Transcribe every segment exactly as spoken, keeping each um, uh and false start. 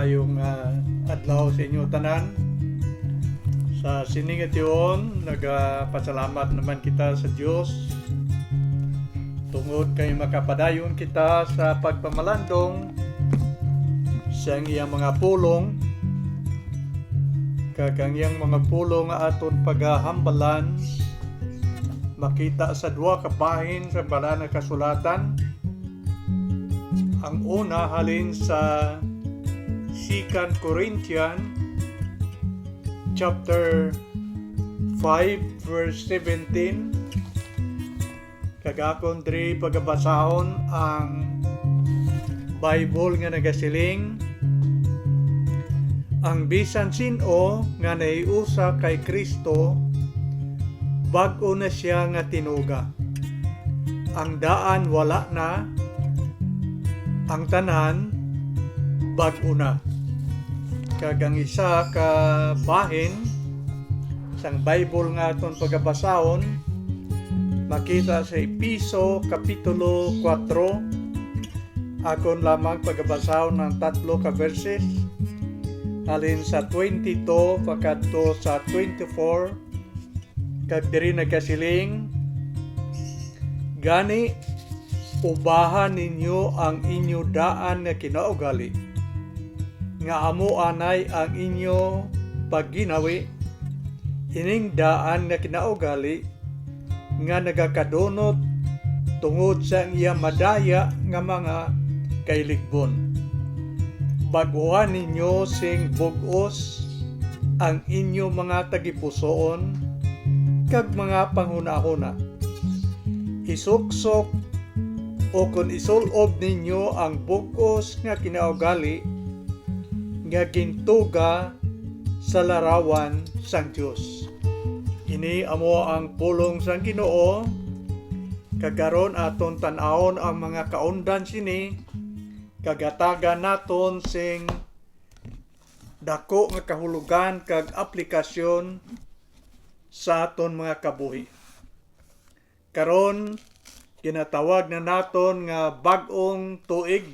Yung ah, adlaw sa inyo tanan. Sa sining tion, nagapasalamat naman kita sa Dios tungod kay makapadayon kita sa pagpamalandong sa iyang mga pulong, kag ang iyang mga pulong nga aton pagahambalan makita sa duha ka bahin sa Balaan nga Kasulatan. Ang una halin sa Second Corinthians chapter five, verse seventeen. Kag akon diri pagabasahon ang Bible nga nagasiling, "Ang bisan sin-o nga nahiusa kay Cristo, bag-o na sia nga tinuga. Ang daan wala na, ang tanan bag-o na." Kag ang isa ka bahin sang Bible nga aton pagabasahon makita sa Efeso Kapitulo kuwatro. Akon lamang pagabasahon ang tatlo ka verses, halin sa twenty-two pakadto sa twenty-four, kag diri nagasiling, "Gani, ubahan ninyo ang inyo daan nga kinaugali, nga amo anay ang inyo pagginawi, ining daan nga kinaugali nga nagakadunot tungod sa iya madaya nga mga kailigbon. Bag-uhan ninyo sing bug-os ang inyo mga tagipusoon kag mga panghunahuna. Isuksok, o kon isul-ob ninyo ang bug-os nga kinaugali nga gintuga sa larawan sang Dios." Ini amo ang pulong sang Ginoo, kag karon aton tan-awon ang mga kaundan sini, kag hatagan naton sing dako nga kahulogan kag aplikasyon sa aton mga kabuhi. Karon, ginatawag na naton nga bag-ong tuig,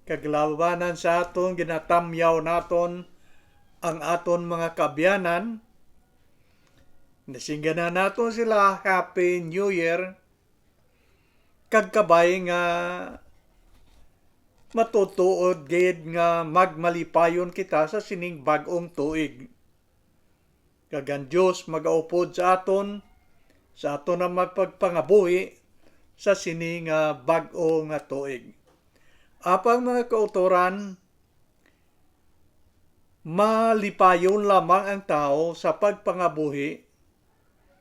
kag labanan sa aton ginatamyaw naton ang aton mga kaabyanan. Nasingganan naton sila Happy New Year, kag kabay nga matutuod gid nga magmalipayon kita sa sining bag-ong tuig. Kag ang Dios magaupod sa aton, sa aton na magpagpangabuhi sa sini nga bag-o nga tuig. Apang, mga kautoran, malipayon lamang ang tawo sa pagpangabuhi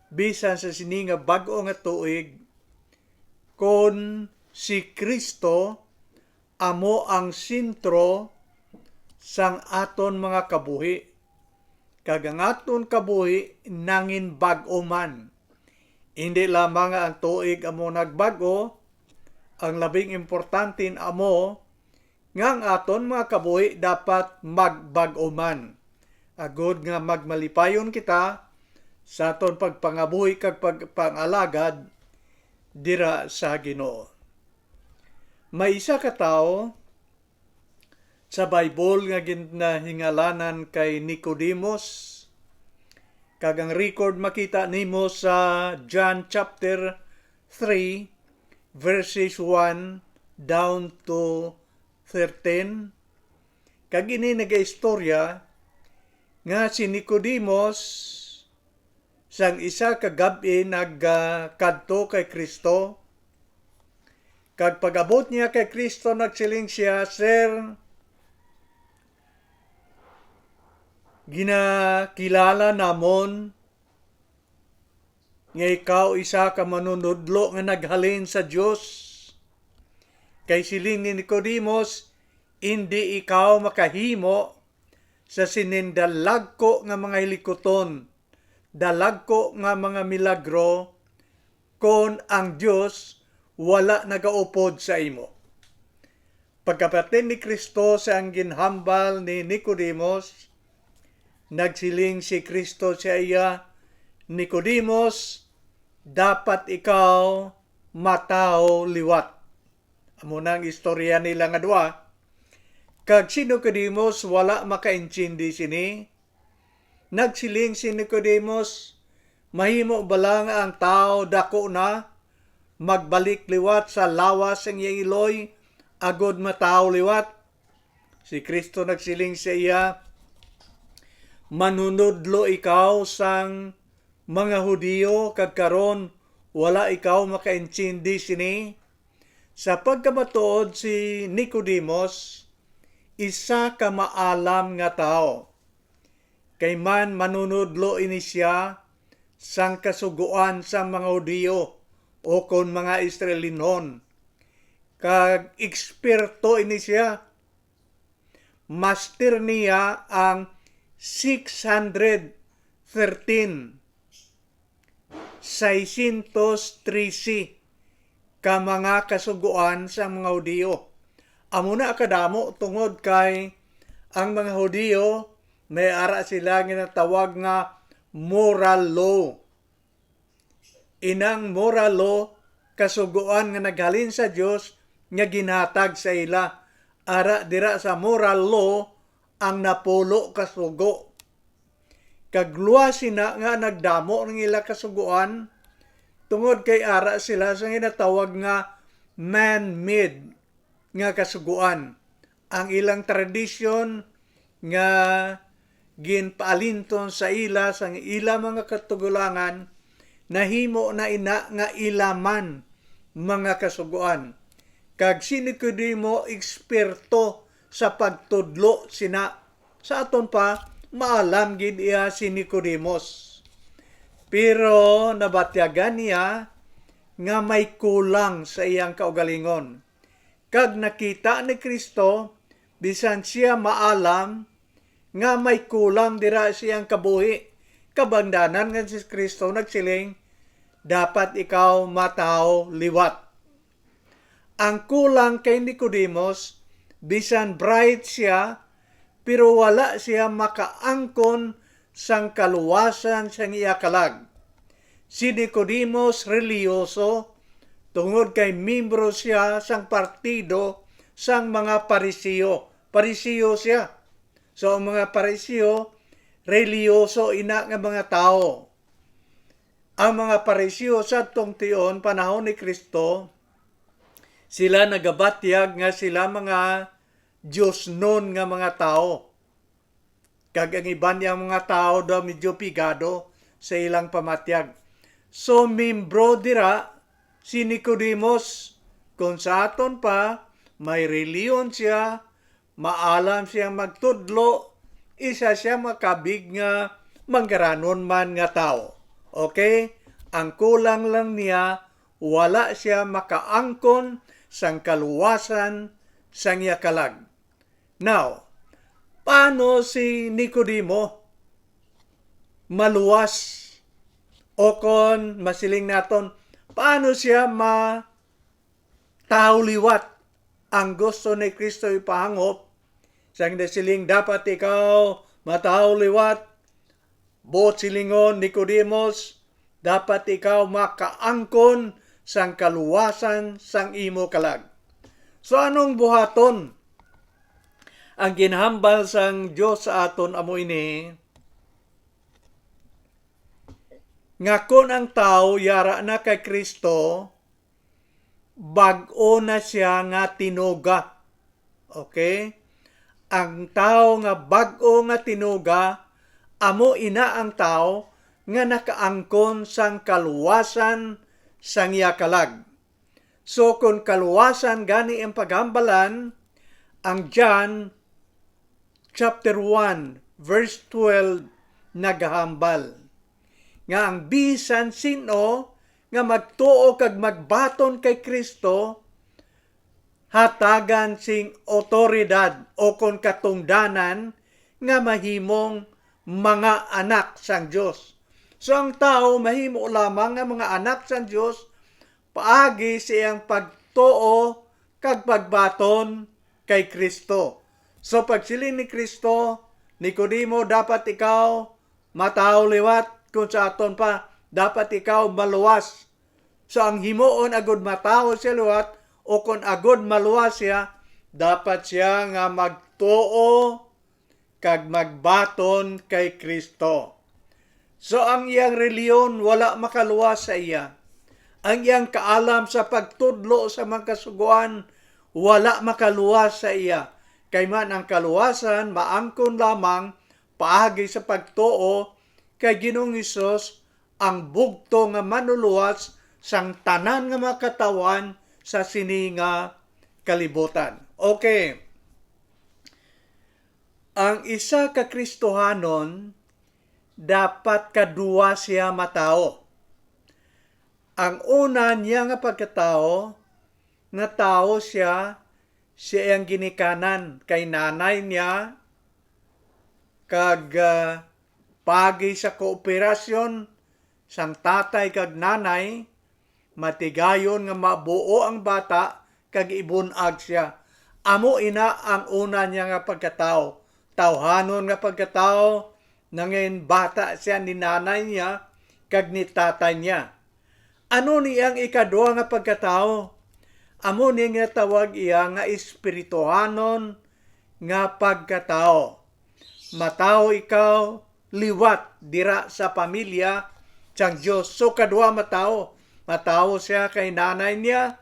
bisan sa sini nga bag-o nga tuig kon si Cristo amo ang sentro sang aton mga kabuhi, kag ang aton kabuhi nangin bag-o man. Indi lamang nga ang tuig amo nagbag-o, ang labing importante amo nga ang aton mga kabuhi dapat magbag-o man, agod nga magmalipayon kita sa aton pagpangabuhi kag pagpangalagad dira sa Ginoo. May isa ka tawo sa Bible nga ginahingalanan kay Nicodemus, kag ang record makita nimo sa John chapter three, verses one down to thirteen. Kag ini nagaistorya nga si Nicodemus sang isa ka gab-i nagkadto kay Cristo, kag pag-abot niya kay Cristo, nagsiling sia, "Sir, ginakilala namon nga ikaw isa ka manunodlo nga naghalin sa Dios." Kay siling ni Nicodemus, "Indi ikaw makahimo sa sinin dalagko nga mga hilikuton, dalagko nga mga milagro, kon ang Dios wala nagaupod sa imo." Pagkapati ni Cristo sa ang ginhambal ni Nicodemus, nagsiling si Cristo sa iya, "Nicodemus, dapat ikaw matawo liwat." Amo na ang istorya nila nga duha. Kag si Nicodemus wala makaintindi sini. Nagsiling si Nicodemus, "Mahimo bala nga ang tawo dako na, magbalik liwat sa lawas sang iyang iloy, agod matawo liwat?" Si Cristo nagsiling sa iya, "Manunodlo ikaw sang mga Hudiyo, kag karon wala ikaw makaintindi sini?" Sa pagkamatuod, si Nicodemus isa ka maalam nga tawo, kay man manunodlo ini sia sang kasugoan sang mga Hudiyo, ukon mga Israelinhon, kag eksperto ini sia. Master niya ang six hundred thirteen, seiscientos trece ka mga kasugoan sang mga Hudiyo. Amo na kadamo, tungod kay ang mga Hudiyo may ara sila ginatawag nga moral law. Inang moral law, kasugoan nga naghalin sa Dios nga ginhatag sa ila. Ara dira sa moral law ang napulo ka sugo. Kag luwas sina nga nagdamo ang ila kasugoan, tungod kay ara sila sa ginatawag nga man-made nga kasugoan. Ang ilang tradisyon nga ginpaalinton sa ila sang ila mga katugulangan, nahimo na ina nga ila man mga kasugoan. Kag si Nicodemo eksperto sa pagtudlo sina. Sa aton pa, maalam gid iya si Nicodemus. Pero nabatyagan niya nga may kulang sa iyang kaugalingon. Kag nakita ni Cristo, bisan sia maalam, nga may kulang dira sa iyang kabuhi. Kabangdanan nga si Cristo nagsiling, "Dapat ikaw matawo liwat." Ang kulang kay Nicodemus, bisan bright sia, pero wala sia makaangkon sang kaluwasan sang iya kalag. Si Nicodemus relihiyoso, tungod kay miyembro sia sang partido sang mga Pariseo. Pariseo sia. So, ang mga Pariseo, relihiyoso ina nga mga tawo. Ang mga Pariseo sa adtong tion, panahon ni Cristo, sila nagabatyag nga sila mga diosnon nga mga tawo. Kag ang iban niyang mga tawo daw medyo pigado sa ilang pamatyag. So, membro dira si Nicodemus. Kung sa aton pa, may reliyon sia, maalam siya magtudlo, isa siya makabig nga manggaranon man nga tawo. Okay? Ang kulang lang niya, wala siya makaangkon sang kaluwasan sang iya kalag. Now, paano si Nicodemo maluwas? O kon masiling naton, paano siya ma-, tawo liwat? Ang gusto ni Cristo ipahangop, sang nasiling, "Dapat ikaw matawo liwat." Buot silingon, Nicodemus, dapat ikaw makaangkon sang kaluwasan sang imo kalag. So, anong buhaton? Ang ginhambal sang Dios sa aton amo ini, nga kon ang tawo yara na kay Cristo, bag-o na siya nga tinuga. Okay? Ang tawo nga bag-o nga tinuga, amo ina ang tawo nga nakaangkon sang kaluwasan sang iya kalag. So, kon kaluwasan gani ang paghambalan, ang John chapter one, verse twelve nagahambal nga ang bisan sin-o nga magtuo kag magbaton kay Cristo, hatagan sing awtoridad o kon katungdanan nga mahimong mga anak sang Dios. So, ang tawo mahimo lamang nga mga anak sang Dios paagi sa iyang pagtuo kag pagbaton kay Cristo. So, pagsiling ni Cristo, "Nicodemo, dapat ikaw matawo liwat, kung sa aton pa, dapat ikaw maluwas." So, ang himuon agud matawo siya liwat, o kon agud maluwas siya, Dapat siya nga magtuo kag magbaton kay Cristo. So, ang iyang relihiyon wala makaluwas sa iya. Ang iyang kaalam sa pagtudlo sa mga Kasugoan wala makaluwas sa iya. Kay man ang kaluwasan maangkon lamang paagi sa pagtuo kay Ginoong Hesus, ang bugtong nga manluluwas sang tanan nga mga katawhan sa sini nga kalibutan. Okay. Ang isa ka Kristohanon, dapat kaduwa siya matawo. Ang una niya nga pagkatawo, natawo siya sa iyang ginikanan kay nanay niya, kag, ah, paagi sa kooperasyon sang tatay kag nanay, matigayon nga mabuo ang bata kag ibun-ag siya. Amo ina ang una niya nga pagkatawo. Tawhanon nga pagkatawo, nangin bata siya ni nanay niya kag ni tatay niya. Ano ni ang ikadua nga pagkatawo? Amo ni nga tawag iya nga espirituhanon nga pagkatawo. Matawo ikaw liwat dira sa pamilya sang Dios. So, kadua matawo. Matawo siya kay nanay niya.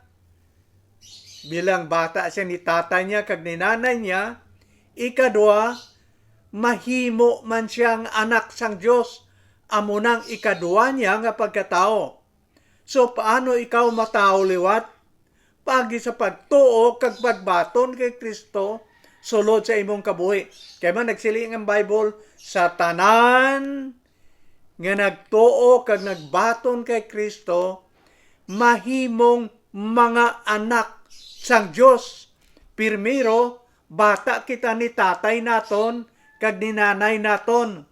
Bilang bata siya ni tatay niya kag ni nanay niya. Ikadua, mahimo man siya ang anak sang Dios. Amo nang ikadua niya nga pagkatawo. So, paano ikaw matawo liwat? Paagi sa pagtuo kag pagbaton kay Cristo sulod sa imong kabuhi. Kay man nagsiling ang Bible, sa tanan nga nagtuo kag nagbaton kay Cristo, mahimong mga anak sang Dios. Primero, bata kita ni tatay naton kag ni nanay naton.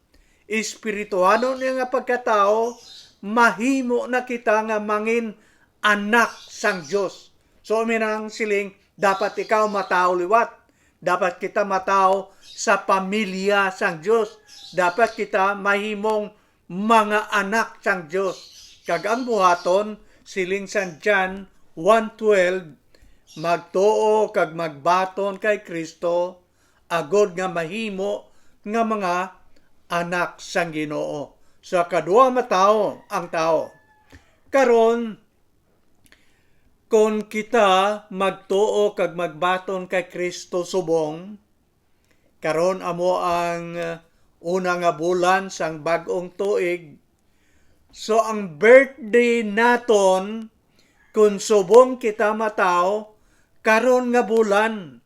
Espirituhanon niya nga pagkatawo, mahimo na kita nga mangin anak sang Dios. So, amo na ang siling, dapat ikaw matawo liwat. Dapat kita matawo sa pamilya sang Dios. Dapat kita mahimong mga anak sang Dios. Kag ang buhaton, siling sang John one twelve, magtuo kag magbaton kay Cristo, agod nga mahimo nga mga anak sang Ginoo. Sa kadua matawo ang tawo. Karon, kon kita magtuo kag magbaton kay Cristo subong, karon amo ang, uh, una nga bulan sang bag-ong tuig. So, ang birthday naton, kon subong kita matawo, karon nga bulan,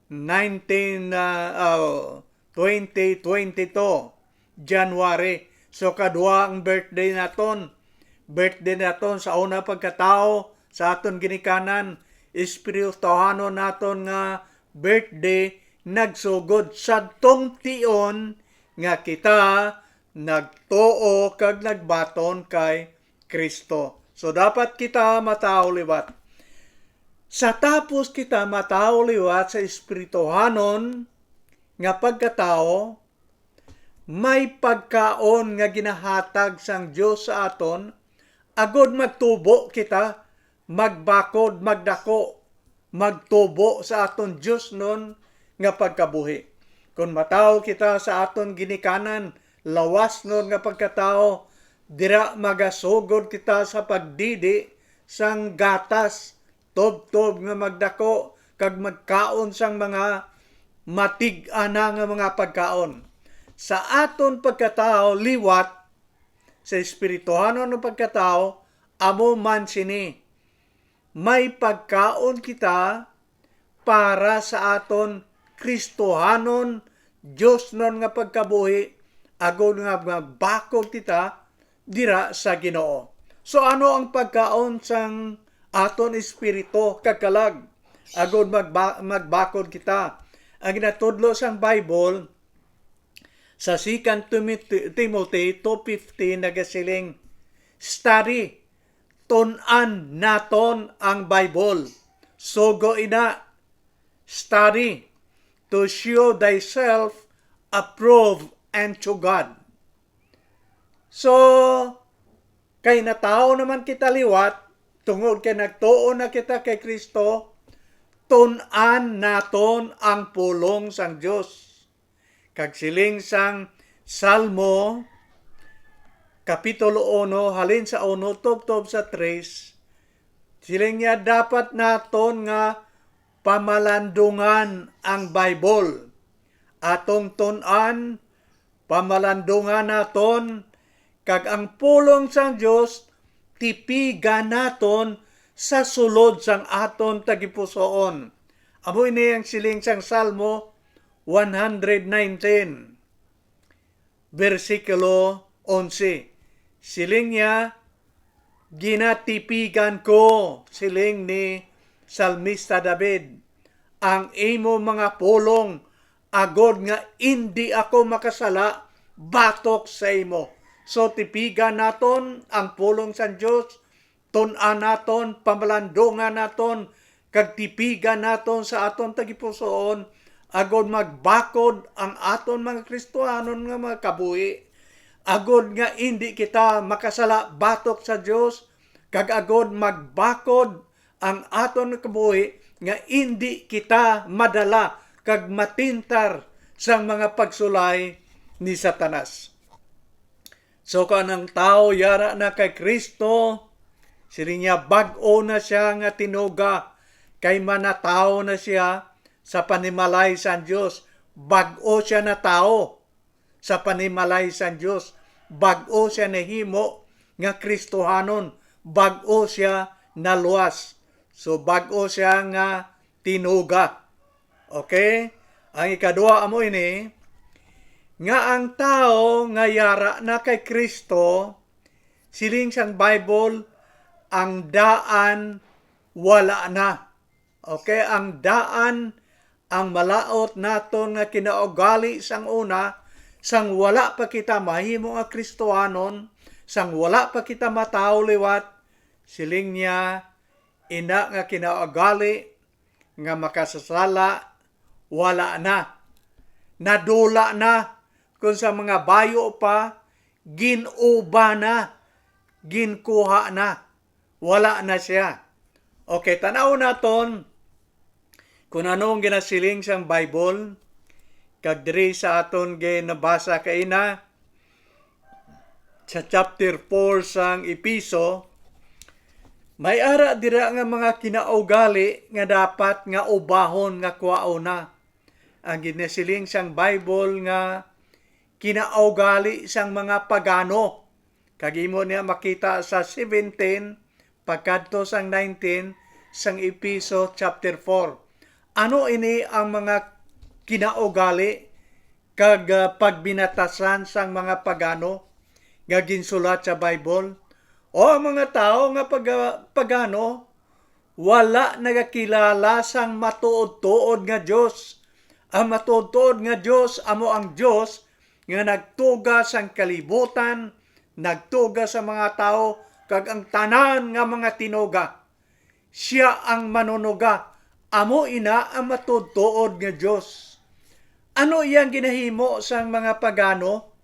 nineteen, ah, ah, twenty twenty-two, January. So, kadua ang birthday naton. Birthday naton sa una pagkatawo, sa aton ginikanan, espirituhanon naton nga birthday, nagsugod sadtong tion nga kita nagtuo kag nagbaton kay Cristo. So, dapat kita matawo liwat. Sa tapos kita matawo liwat sa espirituhanon nga pagkatawo, may pagkaon nga ginahatag sang Dios sa aton, agod magtubo kita, magbakod, magdako, magtubo sa aton diosnon nga pagkabuhi. Kon matawo kita sa aton ginikanan, lawasnon nga pagkatawo, dira magasugod kita sa pagdidi sang gatas, tubtob nga magdako, kag magkaon sang mga matig-a na nga mga pagkaon. Sa aton pagkatawo liwat, sa espirituhanon nga pagkatawo, amo man sini. May pagkaon kita para sa aton Kristohanon, diosnon nga pagkabuhi, agod nga magbakod kita dira sa Ginoo. So, ano ang pagkaon sang aton espiritu kag kalag, agod magba-, magbakod kita? Ang ginatudlo sang Bible sa Second Timothy, Timothy two fifteen nagasiling, "Study, tun-an naton ang Bible. Sugo ina, study to show thyself approved unto God." So, kay natawo naman kita liwat, tungod kay nagtuo na kita kay Cristo, tun-an naton ang pulong sang Dios. Kag siling sang Salmo, Kapitulo uno, halin sa uno tubtob sa tres, siling niya, dapat naton nga pamalandungan ang Bible. Atong tun-an, pamalandungan naton, kag ang pulong sang Dios tipigan naton sa sulod sang aton tagipusoon. Amo ini ang siling sang Salmo one hundred nineteen, bersikulo onse. Siling niya, "Ginatipigan ko," siling ni Salmista David, "ang imo mga pulong, agod nga indi ako makasala batok sa imo." So, tipigan naton ang pulong sang Dios, tun-an naton, pamalandungan naton, kag tipigan naton sa aton tagipusoon, agod magbakod ang aton mga Kristohanon nga mga kabuhi, agod nga indi kita makasala batok sa Dios, kag agod magbakod ang aton kabuhi nga indi kita madala kag matintar sang mga pagsulay ni Satanas. So, kon ang tawo yara na kay Cristo, siling niya, bag-o na sia nga tinuga, kay manatawo na sia sa panimalay sang Dios. Bag-o sia na tawo sa panimalay sang Dios. Bag-o sia nahimo nga Kristohanon. Bag-o sia naluwas. So, bag-o sia nga tinuga. Okay? Ang ikadua amo ini, nga ang tawo nga yara na kay Cristo, siling sang Bible, ang daan wala na. Okay? Ang daan, ang malaut naton nga kinaugali sang una, sang wala pa kita mahimo nga Kristohanon, sang wala pa kita matawo liwat, siling niya, ina nga kinaugali nga makasasala, wala na. Nadula na. Kung sa mga bayo pa, gin-uba na, ginkuha na. Wala na sia. Okay, tan-aw naton kung ano ang ginasiling sang Bible, kag diri sa aton ginabasa kaina, sa chapter four sang Episo, may ara dira nga mga kinaugali nga dapat nga ubahon nga kwaon na. Ang ginasiling sang Bible nga kinaugali sang mga pagano, kag imo niya makita sa seventeen pagkadto sang nineteen sang Episo chapter four. Ano ini ang mga kinaugali kag, ah, pagbinatasan sang mga pagano nga ginsulat sa Bible? O ang mga tawo nga pag-, ah, pagano wala nagakilala sang matuod-tuod nga Dios. Ang matuod-tuod nga Dios amo ang Dios nga nagtuga sang kalibutan, nagtuga sa mga tawo, kag ang tanan nga mga tinuga. Sia ang manunuga. Amo ina ang matuod-tuod nga Dios. Ano iyang ginahimo sang mga pagano?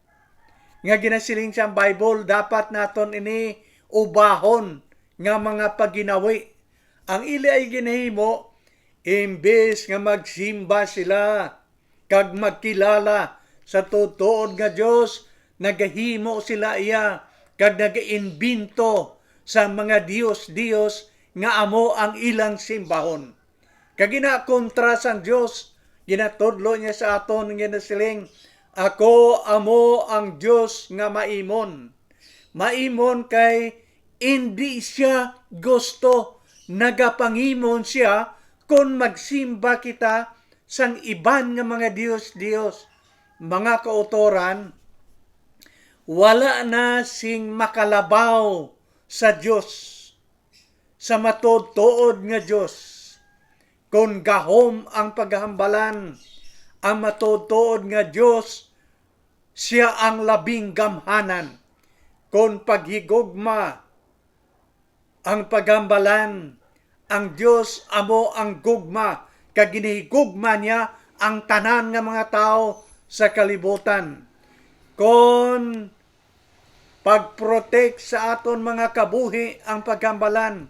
Nga ginasiling sang Bible, dapat naton ini ubahon nga mga pagginawi. Ang ila ay ginahimo, imbes nga magsimba sila kag magkilala sa tuod-tuod nga Dios, nagahimo sila iya kag nagaimbento sa mga dios-dios nga amo ang ilang simbahon. Kag ginakontra sang Dios, ginatudlo niya sa aton nga nasiling, "Ako amo ang Dios nga maimon." Maimon kay indi siya gusto, nagapangimon siya kon magsimba kita sang iban nga mga dios-dios. Mga kautoran, wala na sing makalabaw sa Dios, sa matuod-tuod nga Dios. Kon gahom ang paghambalan, ang matuod-tuod nga Dios, sia ang labing gamhanan. Kon paghigugma ang paghambalan, ang Dios amo ang gugma, kag ginahigugma niya ang tanan nga mga tawo sa kalibutan. Kon pag-protect sa aton mga kabuhi ang paghambalan,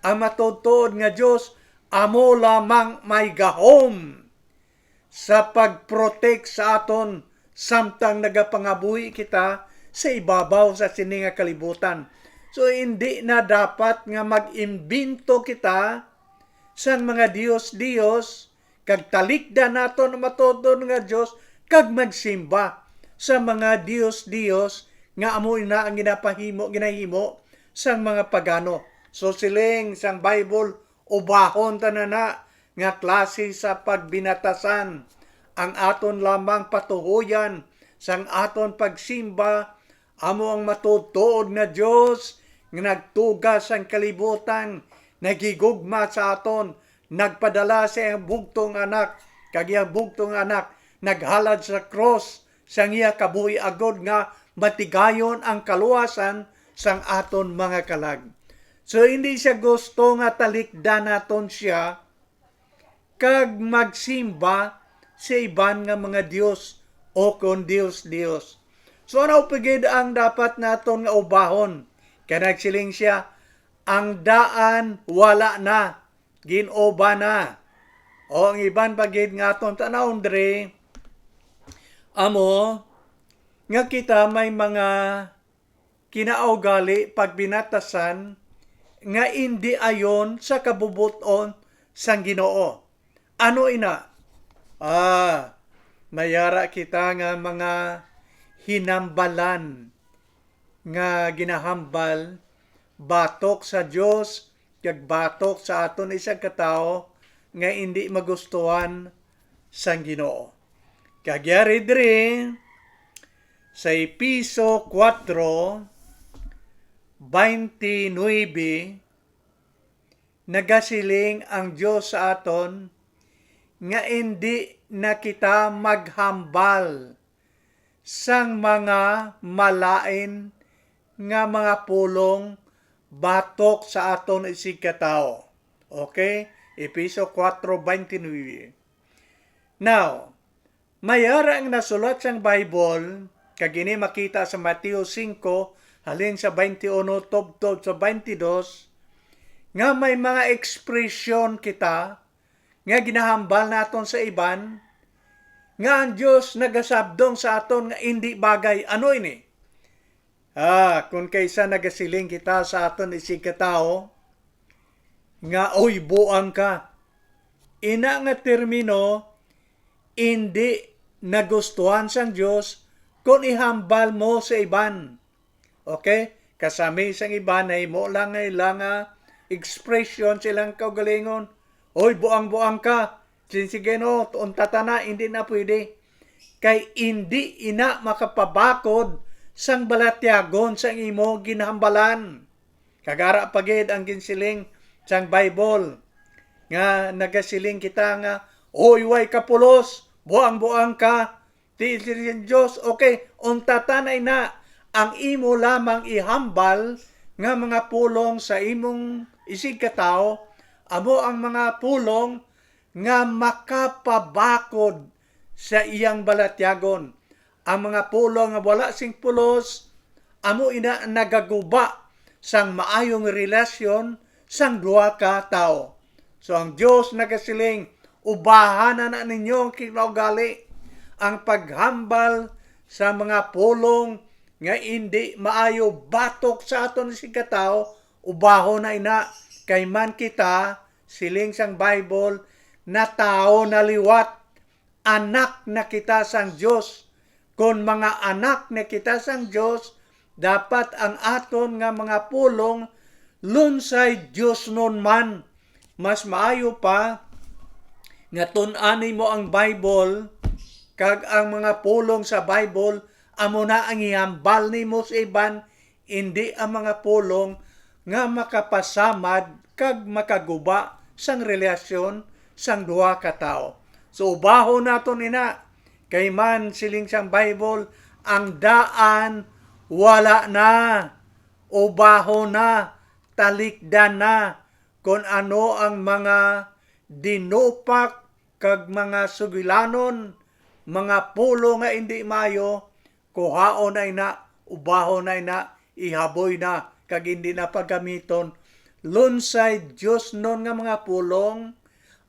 ang matuod-tuod nga Dios Amo lamang may gahom sa pag-protect sa aton samtang nagapangabuhi kita sa ibabaw sa sini nga kalibutan. So, hindi na dapat nga mag-imbento kita sang mga dios-dios, kag talikdan naton ang matuod nga Dios, kag magsimba sa mga dios-dios nga amo ina ang ginapahimo, ginahimo sang mga pagano. So, siling sang Bible, ubahon ta na na nga klase sa pagbinatasan. Ang aton lamang patuhoyan sang aton pagsimba amo ang matuod-tuod nga Dios nga nagtuga sang kalibutan, naghigugma sa aton, nagpadala sa iyang bugtong Anak, kag iyang bugtong Anak naghalad sa krus sang iya kabuhi agod nga matigayon ang kaluwasan sang aton mga kalag. So, hindi siya gusto nga talikdan naton siya kag magsimba sa iban nga mga dios o kon dios-dios. So, ano pa gid ang dapat naton nga ubahon? Kay nagsiling siya, "Ang daan wala na, gin-uba na." O ang iban pa gid nga aton tan-awon diri, amo nga kita may mga kinaugali pagbinatasan nga indi ayon sa kabubot-on sang Ginoo. Ano ina? Ah, may ara kita nga mga hinambalan nga ginahambal batok sa Dios kag batok sa aton isa ka tawo nga indi magustuhan sang Ginoo. Kag yari diri sa Efeso kuwatro, twenty-nine, nagasiling ang Dios sa aton nga indi na kita maghambal sang mga malain nga mga pulong batok sa aton isigkatawo. Okay? Efeso kuwatro twenty-nine. Now, may ara ang nasulat sang Bible, kag ini makita sa Mateo singko, halin sa twenty-uno tubtob sa twenty-dos, nga may mga ekspresyon kita nga ginahambal naton sa iban, nga ang Dios nagasabdong sa aton nga indi bagay. Ano ini? Ah, kon kaysa nagasiling kita sa aton isigkatawo nga, "Oy, buang ka." Ina nga termino, indi nagustuhan sang Dios kon ihambal mo sa iban. Okay? Kasami sang iban, nahimo lang nga ilang, ah, expression sa ilang kaugalingon. "Oy, buang-buang ka." Sinsige, no, unta ta na, indi na pwede. Kay indi ina makapabakod sang balatyagon sang imo ginhambalan. Kag ara pa gid ang ginsiling sang Bible, nga nagasiling kita nga, "Oy, way ka pulos, buang-buang ka." Ti, ti, ti, Dios, okay, unta ta na ina, ang imo lamang ihambal nga mga pulong sa imong isigkatawo, amo ang mga pulong nga makapabakod sa iyang balatyagon. Ang mga pulong nga wala sing pulos, amo ina nagaguba sang maayong relasyon sang duha ka tawo. So, ang Dios nagasiling, "Ubahan na, na ninyo ang kinaugali, ang paghambal sa mga pulong nga indi maayo batok sa aton isigkatawo, ubahon na ina, kay man kita," siling sang Bible, "na tawo na liwat, anak na kita sang Dios." Kon mga anak na kita sang Dios, dapat ang aton nga mga pulong lunsay diosnon man. Mas maayo pa nga tun-an nimo ang Bible, kag ang mga pulong sa Bible amo na ang ihambal nimo sa iban, indi ang mga pulong nga makapasamad kag makaguba sang relasyon sang duha ka tawo. So, ubahon naton ina, kay man siling sang Bible, "Ang daan wala na." Ubahon na, talikdan na kon ano ang mga dinupak kag mga sugilanon, mga pulong nga indi maayo, kuhaon na ina, ubahon na ina, ihaboy na, kag indi na paggamiton. lunsay diosnon nga mga pulong,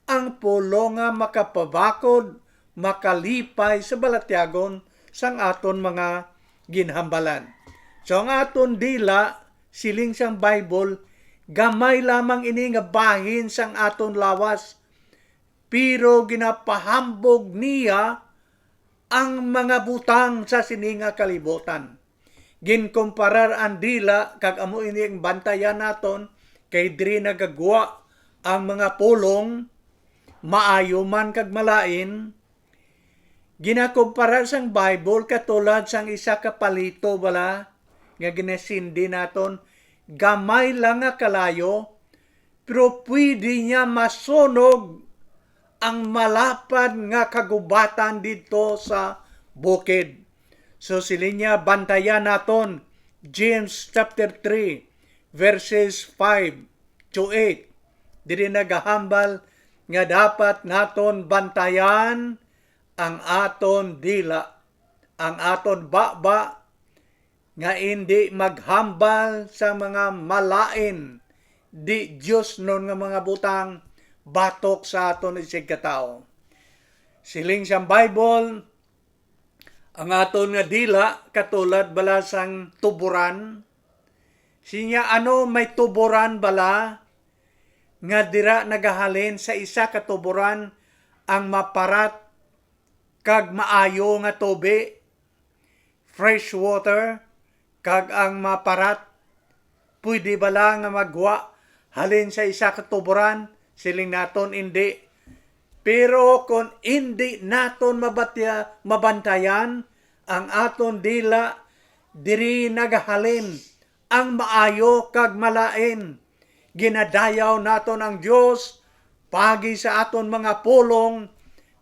ang pulong nga makapabakod, makalipay sa balatyagon sang aton mga ginhambalan. So, ang aton dila, siling sang Bible, gamay lamang ini nga bahin sang aton lawas, pero ginapahambog niya ang mga butang sa sini nga kalibutan. Ginkumparar ang dila, kag amo ini ang bantayan naton, kay diri nagagwa ang mga pulong, maayo man kag malain. Ginakumparar sang Bible katulad sang isa ka palito bala nga ginasindi naton, gamay lang nga kalayo, pero pwede niya masunog ang malapad nga kagubatan didto sa bukid. So, siling niya, bantayan naton, James chapter three, verses five to eight. Diri nagahambal nga dapat naton bantayan ang aton dila, ang aton baba, nga indi maghambal sa mga malain, di diosnon nga mga butang batok sa aton isigkatawo. Siling sang Bible, ang aton nga dila katulad bala sang tuboran. Sinya, ano, may tuboran bala nga dira nagahalin sa isa ka tuboran ang maparat kag maayo nga tubi, fresh water, kag ang maparat, pwede bala nga magwa halin sa isa ka tuboran? Siling naton, indi. Pero kon indi naton mabatya-, mabantayan ang aton dila, diri nagahalin ang maayo kag malain. Ginadayaw naton ang Dios paagi sa aton mga pulong,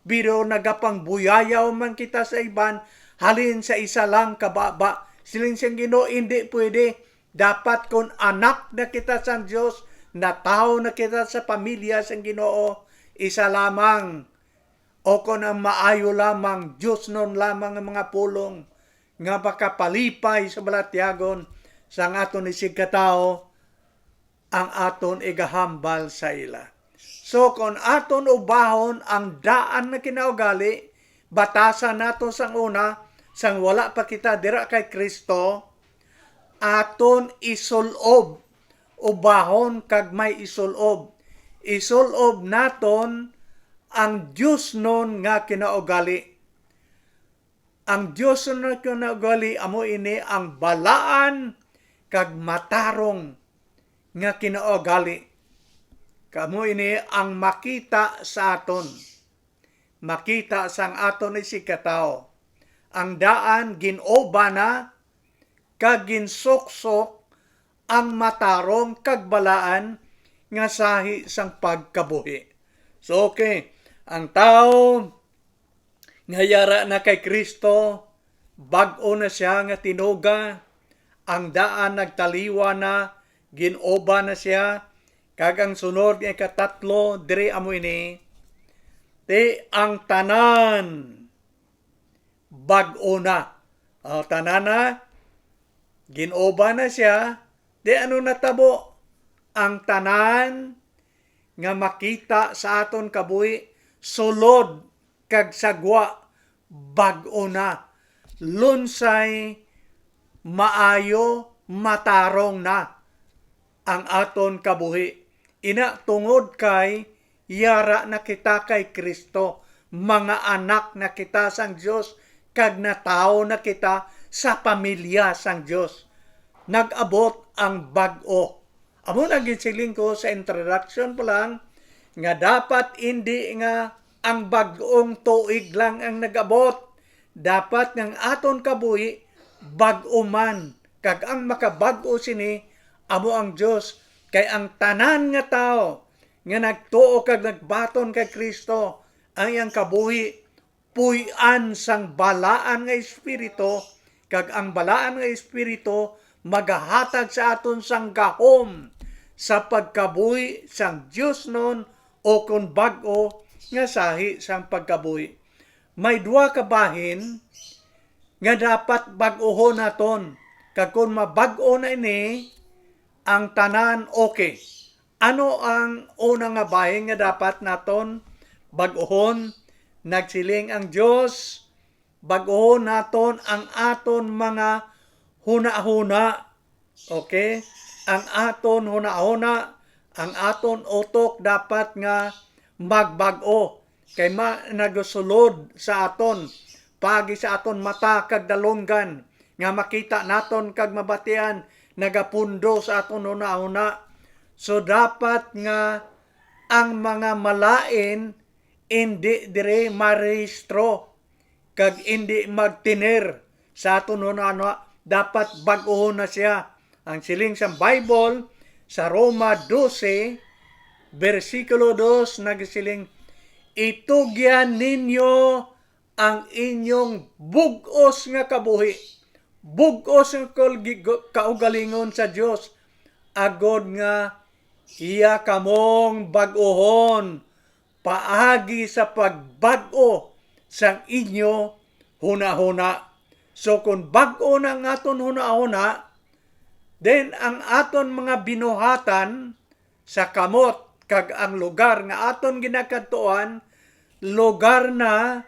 pero nagapangbuyayaw man kita sa iban halin sa isa lang ka baba. Siling sang Ginoo, indi pwede. Dapat kon anak na kita sang Dios, natawo na kita sa pamilya sang Ginoo, isa lamang, o kon ang maayo lamang, diosnon lamang ang mga pulong nga makapalipay sa balatyagon sang aton isigkatawo, ang aton igahambal sa ila. So, kon aton ubahon ang daan nga kinaugali, batasan nato sang una, sang wala pa kita dira kay Cristo, aton isul-ob, ubahon kag may isul-ob. Isul-ob naton ang diosnon nga kinaugali. Ang diosnon nga kinaugali, amo ini ang balaan kag matarong nga kinaugali. Kamo ini ang makita sa aton, makita sang aton isigkatawo. Ang daan gin-uba na, kag ginsuksok ang matarong kag balaan nga sahi sang pagkabuhi. So, okay, ang tawo nga yara na kay Cristo, bag-o na sia nga tinuga, ang daan nagtaliwa na, gin-uba na sia, kag ang sunod nga ikatatlo diri amo ini, ti ang tanan bag-o na. O, tanan na, gin-uba na sia. Di ano natabo? Ang tanan nga makita sa aton kabuhi, sulod kag sagwa, bag-o na. Lunsay, maayo, matarong na ang aton kabuhi. Ina, tungod kay yara na kita kay Cristo, mga anak na kita sang Dios, kag natawo na kita sa pamilya sang Dios. Nag-abot ang bag-o. Amo na ginsiling ko sa introduction pa lang, nga dapat indi nga ang bag-ong tuig lang ang nag-abot. Dapat nga ang aton kabuhi bag-o man, kag ang makabag-o sini amo ang Dios, kay ang tanan nga tawo nga nagtuo kag nagbaton kay Cristo, ang iyang kabuhi puy-an sang balaan nga espiritu, kag ang balaan nga espiritu magahatag sa aton sang gahom sa pagkabuhi sang diosnon, o kon bag-o nga sahi sang pagkabuhi. May duha ka bahin nga dapat bag-ohon naton, kag kon mabag-o na ini, ang tanan okay. Ano ang una nga bahin nga dapat naton bag-ohon? Nagsiling ang Dios, bag-ohon naton ang aton mga hunahuna. Okay? Ang aton hunahuna, ang aton utok dapat nga magbag-o. Kay ma-, nagasulod sa aton, paagi sa aton mata kag dalunggan, nga makita naton kag mabatian, nagapundo sa aton hunahuna. So, dapat nga ang mga malain indi diri marehistro kag indi magtener sa aton hunahuna. Dapat bag-ohon na siya. Ang siling sang Bible sa Roma dose, bersikulo dos, nagasiling, "Itugyan ninyo ang inyong bug-os nga kabuhi, bug-os nga kaulgi-, kaugalingon sa Dios, agod nga iya kamong bag-ohon paagi sa pagbag-o sang inyo hunahuna." So, kung bag-o na ang aton hunahuna, then ang aton mga binuhatan sa kamot kag ang lugar nga aton ginakadtuan, lugar na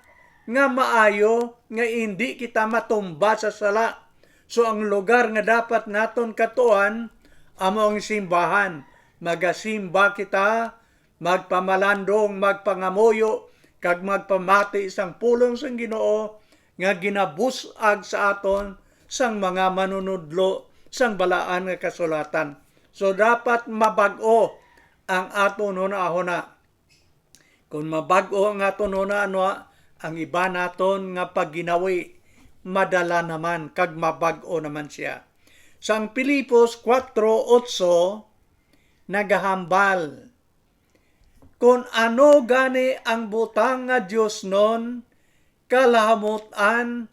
nga maayo nga indi kita matumba sa sala. So, ang lugar nga dapat naton katuan amo ang simbahan. Magasimba kita, magpamalandong, magpangamuyo, kag magpamati sang pulong sang Ginoo nga ginabus-ag sa aton sang mga manunudlo sang Balaan nga Kasulatan. So, dapat mabag-o ang aton hunahuna. Kon mabag-o ang aton hunahuna, ang iba naton nga pagginawi madala naman kag mabag-o naman sia. Sang Filipos kuwatro otso, nagahambal, "Kon ano gani ang butang nga diosnon, kalahamut-an,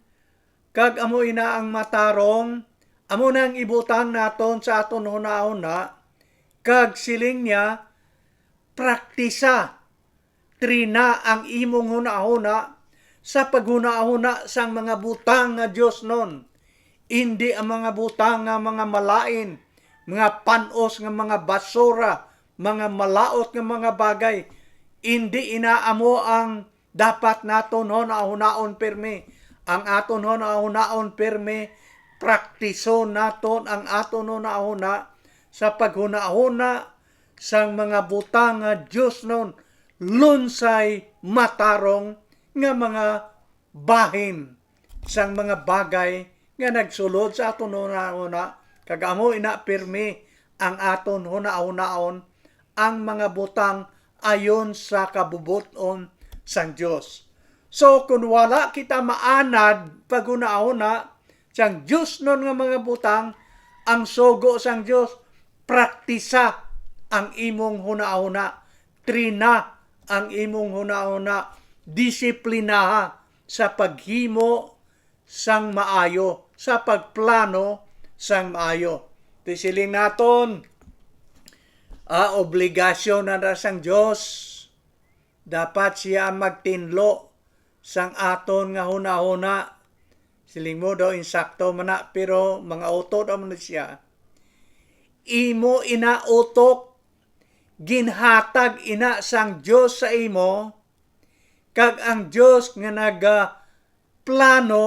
kag amo ina ang matarong, amo na ang ibutang naton sa aton hunahuna," kag siling niya, "Praktisa, trina ang imong hunahuna sa paghunahuna sang mga butang nga diosnon, indi ang mga butang nga mga malain, mga pan-os nga mga basura, mga malaut nga mga bagay." Indi ina amo ang dapat naton hunahunaon pirmi. Ang aton hunahunaon pirmi, praktison naton ang aton hunahuna sa paghunahuna sang mga butang nga diosnon, lunsay, matarong nga mga bahin sang mga bagay nga nagsulod sa aton hunahuna, kag amo ina pirmi ang aton hunahunaon ang mga butang ayon sa kabubot-on sang Dios. So, kon wala kita maanad paghunahuna sang diosnon nga mga butang, ang sugo sang Dios, praktisa ang imong hunahuna, trina ang imong hunahuna, disiplinaha sa paghimo sang maayo, sa pagplano sang maayo. Ti siling naton, ah, obligasyon na na sang Dios. Dapat siya ang magtinlo sang aton nga hunahuna. Siling mo daw, insakto man na, pero mga utot naman na siya. Imo ina utok, ginhatag ina sang Dios sa imo, kag ang Dios nga nagaplano,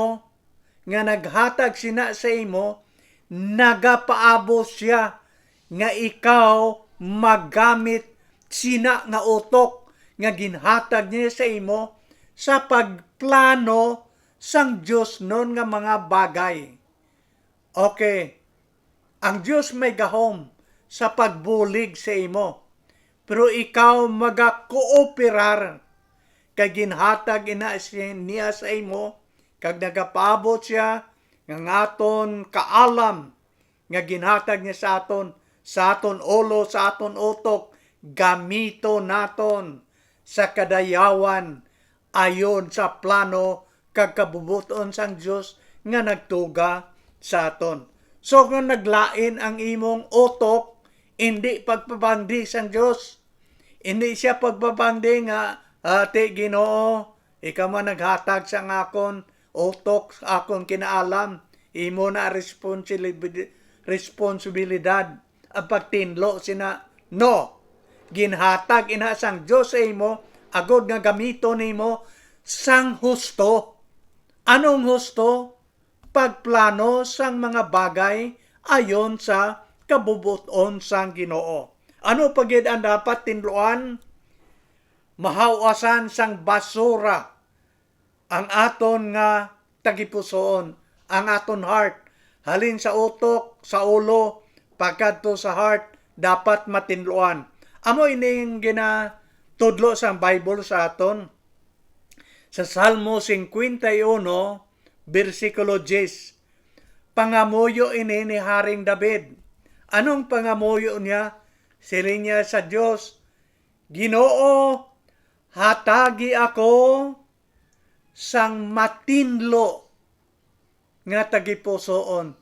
nga naghatag sina sa imo, nagapaabot sia nga ikaw magamit sina nga utok nga ginhatag niya sa imo sa pagplano sang diosnon nga mga bagay. Okay, ang Dios may gahom sa pagbulig sa imo, pero ikaw magakooperar, kay ginhatag ina si-, niya sa imo, kag nagapaabot sia nga ang aton kaalam nga ginhatag niya sa aton, sa aton ulo, sa aton utok, gamiton naton sa kadayawan, ayon sa plano kag kabubot-on sang Dios nga nagtuga sa aton. So, kung naglain ang imong utok, indi pagpabangdi sang Dios. Indi siya pagpabangdi nga, "Ati, Ginoo, ikaw man naghatag sang akon utok, akon kinaalam. Imo na responsibilid-, responsibilidad ang pagtinlo sina." No. Ginhatag ina sang Dios sa imo agod nga gamiton nimo sang husto. Anong husto? Pagplano sang mga bagay ayon sa kabubot-on sang Ginoo. Ano pa gid ang dapat tinluan? Mahawasan sang basura ang aton nga tagipusoon, ang aton heart, halin sa utok, sa ulo, pagkadto sa heart, dapat matinluan. Amo ining ginatudlo sang Bible sa aton. Sa Salmo fifty-one, bersikulo diyes, pangamuyo ini ni Haring David. Anong pangamuyo niya? Siling niya sa Dios, "Ginoo, hatagi ako sang matinlo nga tagipusoon.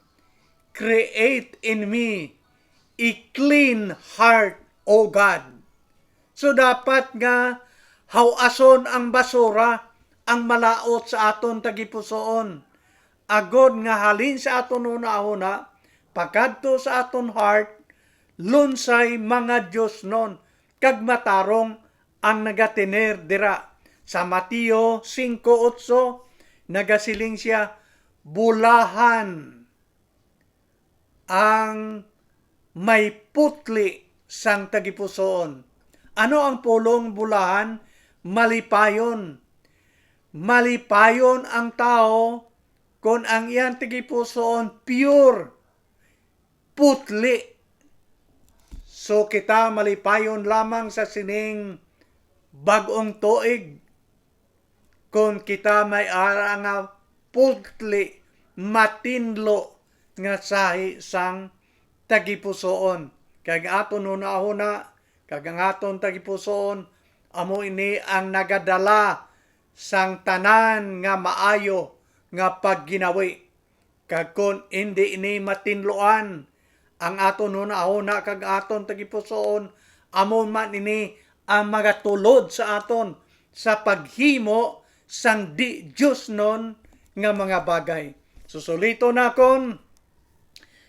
Create in me a clean heart, O God." So, dapat nga hawason ang basura, ang malaut sa aton tagipusoon, agod nga halin sa aton hunahuna pakadto sa aton heart, lunsay mga diosnon kag matarong ang nagatener dira. Sa Mateo singko otso, nagasiling sia, "Bulahan ang may putli sang tagipusoon." Ano ang pulong bulahan? Malipayon. Malipayon ang tawo kon ang iyang tagipusoon pure, putli. So, kita malipayon lamang sa sining bag-ong tuig kon kita may ara nga putli, matinlo nga sahi sang tagipusoon, kag aton hunahuna, kag ang aton tagipusoon, amo ini ang nagadala sang tanan nga maayo nga pagginawi. Kag kon indi ini matinluan, ang aton hunahuna kag aton tagipusoon, amo man ini ang magatulod sa aton sa paghimo sang di-diosnon nga mga bagay. Susulito nakon,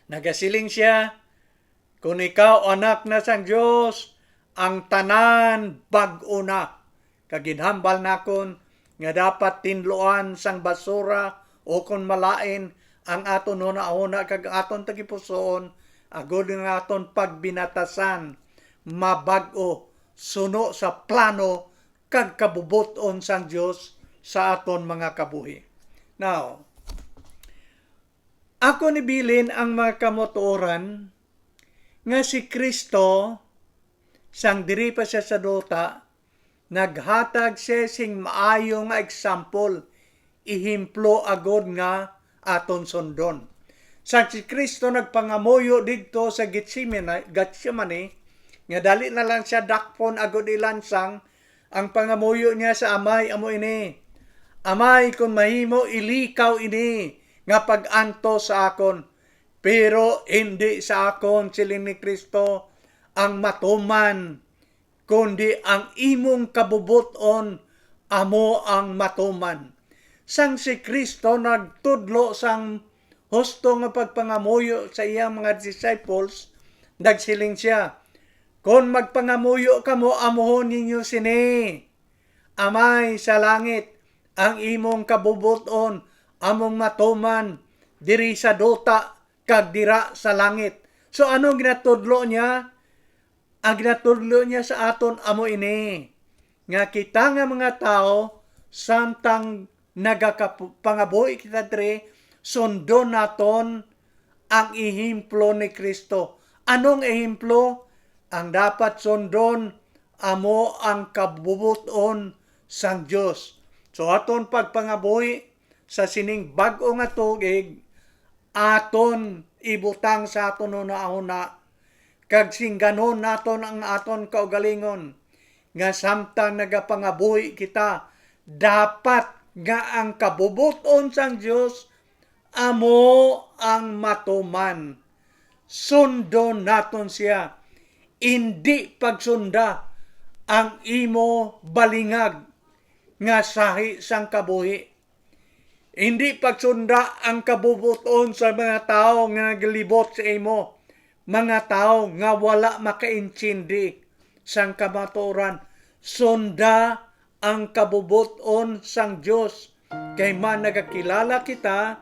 nagasiling sia, "Kon ikaw anak na sang Dios, ang tanan bag-o na." Kag ginhambal nakon nga dapat tinluan sang basura o kon malain ang aton hunahuna kag aton tagipusoon, agod nga aton pagbinatasan mabag-o suno sa plano kag kabubot-on sang Dios sa aton mga kabuhi. Now, ako nibilin ang mga kamatuoran nga si Cristo, sang diri pa siya sa duta, naghatag siya sing maayo nga example, ehemplo agod nga aton sundon. Sang si Cristo nagpangamuyo didto sa Getsemane, Getsemane, nga dali na lang siya dakpon agod ilansang, ang pangamuyo niya sa Amay amo ini, "Amay, kon mahimo, ilikaw ini nga pag-antos sa akon. Pero indi sa akon," siling ni Cristo, "ang matuman, kundi ang imong kabubot-on amo ang matuman." Sang si Cristo nagtudlo sang husto nga pagpangamuyo sa iyang mga disciples, nagsiling sia, "Kon magpangamuyo kamo, amuhon ninyo sini: Amay sa langit, ang imong kabubot-on among matuman diri sa duta kag dira sa langit." So, ano ginatudlo niya? Ang ginatudlo niya sa aton amo ini, nga kita nga mga tawo, samtang nagakapangabuhi kita diri, sundon naton ang ehemplo ni Cristo. Anong ehemplo? Ang dapat sundon amo ang kabubot-on sang Dios. So, aton pagpangabuhi sa sining bag-o nga tuig, aton ibutang sa aton hunahuna, kag singganon naton ang aton kaugalingon, nga samtang nagapangabuhi kita, dapat nga ang kabubot-on sang Dios amo ang matuman. Sundon naton sia, indi pagsunda ang imo balingag nga sahi sang kabuhi. Indi pagsunda ang kabubot-on sa mga tawo nga naglibot sa imo, mga tawo nga wala makaintindi. sang kamatuoran. Sunda ang kabubot-on sang Dios, kay man nagakilala kita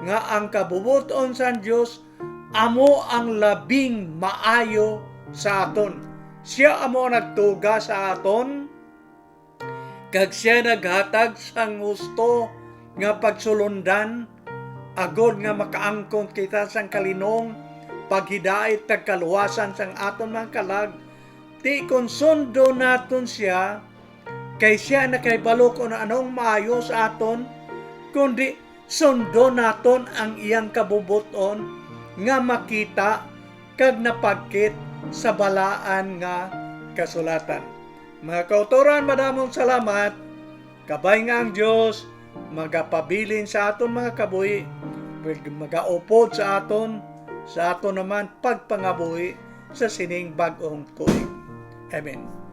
nga ang kabubot-on sang Dios amo ang labing maayo sa aton. Sia amo ang nagtuga sa aton, kag sia naghatag sang husto nga pagsulundan, agod nga makaangkon kita sang kalinong, paghidait, kag kaluwasan sang aton mga kalag. Ti kon sundo naton sia, kay sia nakahibalo kon anong maayo sa aton, kundi sundo naton ang iyang kabubot-on nga makita kag napagkit sa balaan nga kasulatan. Mga kautoran, madamong salamat. Kabay nga ang Dios magapabilin sa aton mga kabuhi, kag magaupod sa aton, sa aton naman pagpangabuhi sa sining bag-ong tuig. Amen.